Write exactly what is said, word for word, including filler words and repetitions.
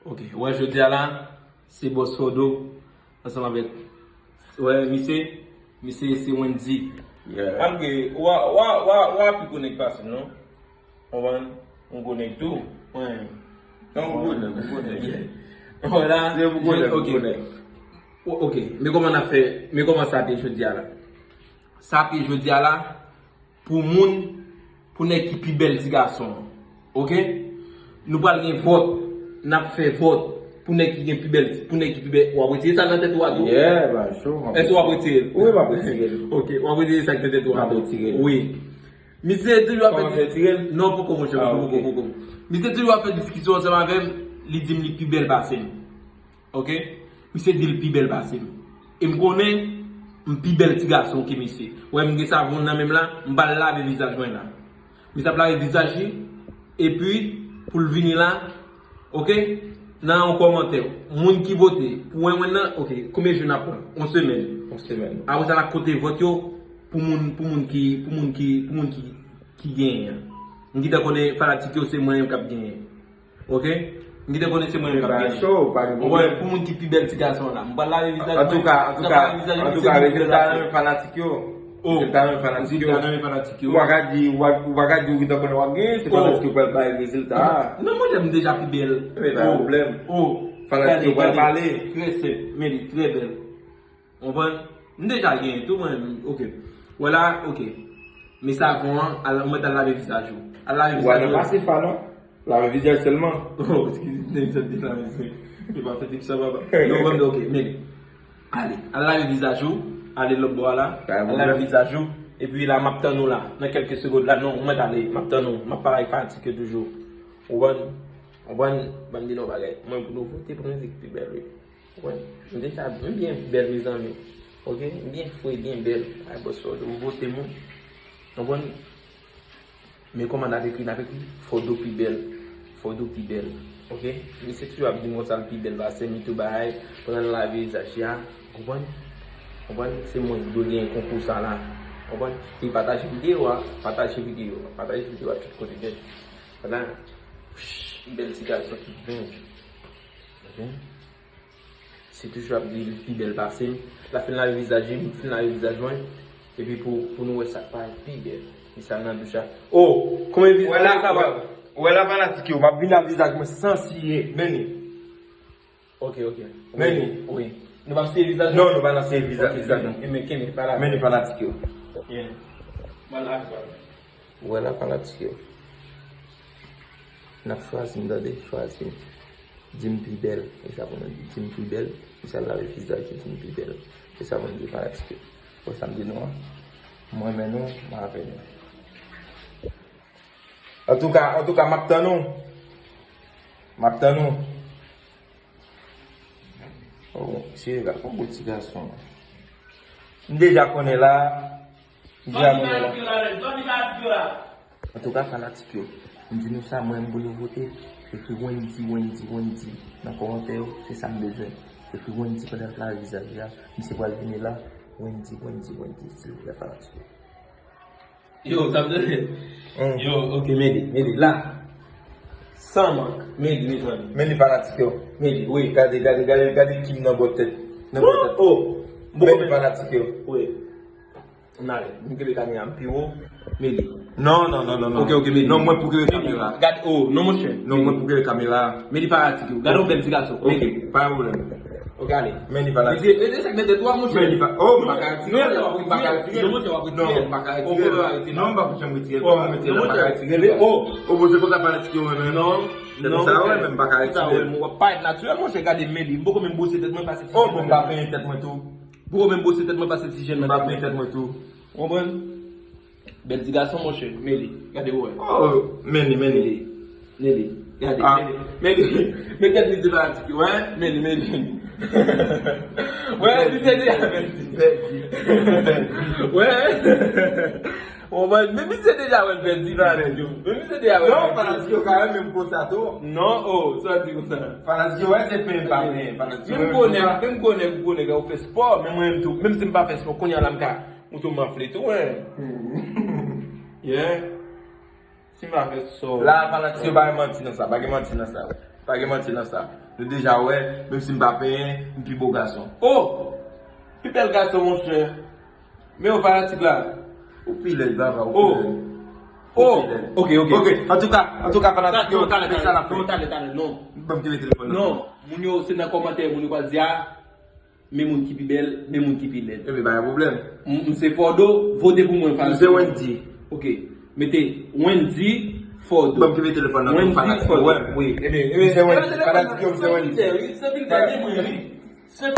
Ok, wè, jodi a la, se Boss Fodo ansanm avèk, wè, misye, misye se Wendy. Yeah. Malgre, wa, wa, wa, wa pi gwo nèg pase m, non? Konprann? M gwo nèg tou. Mwen. Non, m gwo nèg, m gwo nèg. Voilà. Se m gwo nèg, m gwo nèg. Ok. O-, ok, men kòman n ap fè, men kòman sa te jodi a la? Sa te jodi a la, pou moun, pou nèg ki pi bèl ti gason an. Ok? Nou pral gen vòt, n ap fè vòt pou nèg ki gen pi bèl, pou nèg ki pi bèl. W ap retire sa nan tèt ou a tou? Yeah, ba, cho. Èske w ap retire l? Wi, m ap retire l. Ok, w ap retire sa ki nan tèt ou a tou? M ap retire l. Wi. Misye toujou ap fè... Kòman fè retire l? Non, poko, monchè, poko, poko, poko. Misye toujou ap fè diskisyon ansanm avè m, li di m li pi bèl pase m. Ok? Misye di l pi bèl pase m. E m konnen m pi bèl ti gason ke misye. Wè, m gen savon nan men m la, m pral lave vizaj mwen la. Misye ap lave vizaj li, epi pou l vini la, ok? Nan yon kòmantè, moun ki vote pou Wenwen nan, ok, konbyen jou n ap pran? Yon semèn. Yon semèn. Apre sa, n ap konte vòt yo pou moun, pou moun ki, pou moun ki, pou moun ki, ki genyen an. M gentan konnen fanatik yo se mwen menm k ap genyen. Ok? M gentan konnen se mwen menm k ap genyen. Cho, pa gen pwoblèm. Pou moun ki pi bèl ti gason la. M pral lave vizaj mwen. Antouka, antouka, antouka, rezilta nan men fanatik yo. Rezilta nan men fanatik yo. Rezilta nan men fanatik yo. Ou pa ka di, ou pa, ou pa ka di ou gentan konnen w ap genyen, se fanatik yo pral bay rezilta a. Non, monchè, m deja pi bèl. Men pa gen pwoblèm. Fanatik yo pral pale. Trè senp, men li trè bèl. Konprann? M deja genyen tou mwen, ok. Wè la, ok. Men savon an, al, mwen t al lave vizaj ou. Al lave vizaj ou. Ou pa nan pase fa non. Lave vizaj sèlman. Oh, eskize, nèg sa te lave se. Se pa fè tip sa, papa. Non, mwen, ok, men. Ale, al lave vizaj ou. Ale lòt bò a la. Al lave vizaj ou. Epi la, m ap tann ou la. Nan kèlke segond la, non, mwen t ale. M ap tann ou. M ap pale ak fanatik yo toujou. Ou konprann? Ou konprann? Ban m di nou bagay. Mwen pou nou vote pou mizik pi bèl, wi. Wè, m deja, m byen bèl, mezanmi. Ok? M byen fre, byen bèl. Ay, bòs, fò nou vote moun. Konprann? Men kòman n ap ekri, n ap ekri Fodo pi bèl. Fodo pi bèl. Ok? Misye toujou ap di m konsa l pi bèl pase m, li tou bagay. Pandan l lave vizaj li a. Konprann? Konprann? Se mwen ki dwe genyen konkou sa la. Konprann? E pataje videyo a. Pataje videyo a. Pataje videyo a tout kote nèt. Pandan, bèl ti gason ki bèl. Ok? Se toujou ap di li pi bèl pase m. L ap fin lave vizaj li, m fin lave vizaj mwen. Epi pou, pou nou wè sa k pa pi bèl. Li sa nan douch la. Oh, konbyen vizaj sa va? Ou wè la fanatik yo, m ap vin lave vizaj mwen san siye. Men li. Ok, ok. Men li. Wi. Nou p ap siye vizaj nou? Non, nou pa nan siye vizaj, vizaj nou. E men kenbe, pa la. Men li fanatik yo. Yeah. Mwen la, Ou wè la fanatik yo. N ap chwazi m, tande, chwazi m. Di m pi bèl. E sa pou nou di, di m pi bèl. Misye al lave vizaj li, di m pi bèl. E sa pou nou di fanatik yo. Wè sa m di nou an? Mwen renmen nou, mwen avè nou. Antouka, antouka, m ap tann ou. M ap tann ou. Oh, cheri, gad yon gwo ti gason. M deja konnen la. M deja konnen la. Antouka, fanatik yo, m di nou sa, mwen, m pou nou vote. Ekri Wendy, Wendy, Wendy nan kòmantè yo. Se sa m bezwen. Ekri Wendy pandan l lave vizaj li a. Misye pral vini la. Wendy, Wendy, Wendy, silvouplè, fanatik yo. Yo, sa m tande. Yo, ok, men li, men li la. San mank, men li, mezanmi. Men li fanatik yo. Men li, wi. Gade, gade, gade, gade Kim nan bò tèt. Nan bò tèt. Oh, oh. Men li fanatik yo. Wi. N ale, m kenbe kamera m pi wo. Men li. Non, non, non, non, non. Ok, ok, men li. Non, mwen pou kenbe kamera. Gade, oh, non, monchè. Non, mwen pou kenbe kamera. Men li fanatik yo. Gade yon bèl ti gason. Ok, pa gen pwoblèm. Ok, ale. Men li fanatik. Retire, retire sa k nan tèt ou a, monchè. Men li fa-, oh, m pa ka retire l. Non, monchè, w ap retire l. Non, monchè, w ap retire l. Non, m pa ka retire l. Non, m pa janm retire l. Kòman m retire l? M pa ka retire l. Oh, oh, bon, se konsa fanatik yo renmen. Non, non, monchè. Se konsa yo renmen, m pa ka retire l. W ap parèt natirèl, monchè, gade men li. M poko menm bwose tèt mwen pase ti jen. Oh, bon, m pa penyen tèt mwen tou. M poko menm bwose tèt mwen pase ti jen nan tèt mwen. M pa penyen tèt mwen tou. Ou konprann? Bèl ti gason, monchè. Men li. Gade, ou wè. Oh, men li, men li. Men li. Gade, men li. Men li. Men tèt li, se pa ti, wè. Men li, men li. Wè, li se deja pèdi. Pèdi. Wè. Ou konprann? Men misye deja wè l pèdi, fanatik yo. Men misye deja wè l pèdi. Non, fanatik yo ka renmen m konsa tou. Non, oh, sa w di konsa. Fanatik yo, wè, se penyen pa penyen. Fanatik yo, menm konnen, menm konnen, konnen, ou fè spò, men mwen menm tou, menm si m pa fè spò, kounye a la m ka Ou tou manfle tou, hein? Yeah. Si m pa fè sa. La, fanatik yo pa gen manti nan sa, pa gen manti nan sa. Pa gen manti nan sa. Nou deja wè, menm si m pa penyen, m pi bo gason. Oh! Pi bèl gason, monchè. Men yo fanatik la. Ou pi lèd, papa, ou pi lèd. Oh! Ou pi lèd. Ok, ok. Ok, antouka, antouka, fanatik yo, men sa n ap fè. Non, talè, talè, non. Ban m kite telefòn nan. Non, moun yo, se nan kòmantè, moun yo pral di a, men moun ki pi bèl, men moun ki pi lèd. Epi, pa gen pwoblèm. M, m se Fòdo, vote pou mwen, fanatik. M se Wendy. Ok, mete Wendy Fòdo. Ban m kite telefòn nan, Wendy fanatik. Fòdo. Wi. Epi, epi, m se Wendy, fanatik yo, m se Wendy. Se filtè, wi, se filtè, men mwen, wi. Se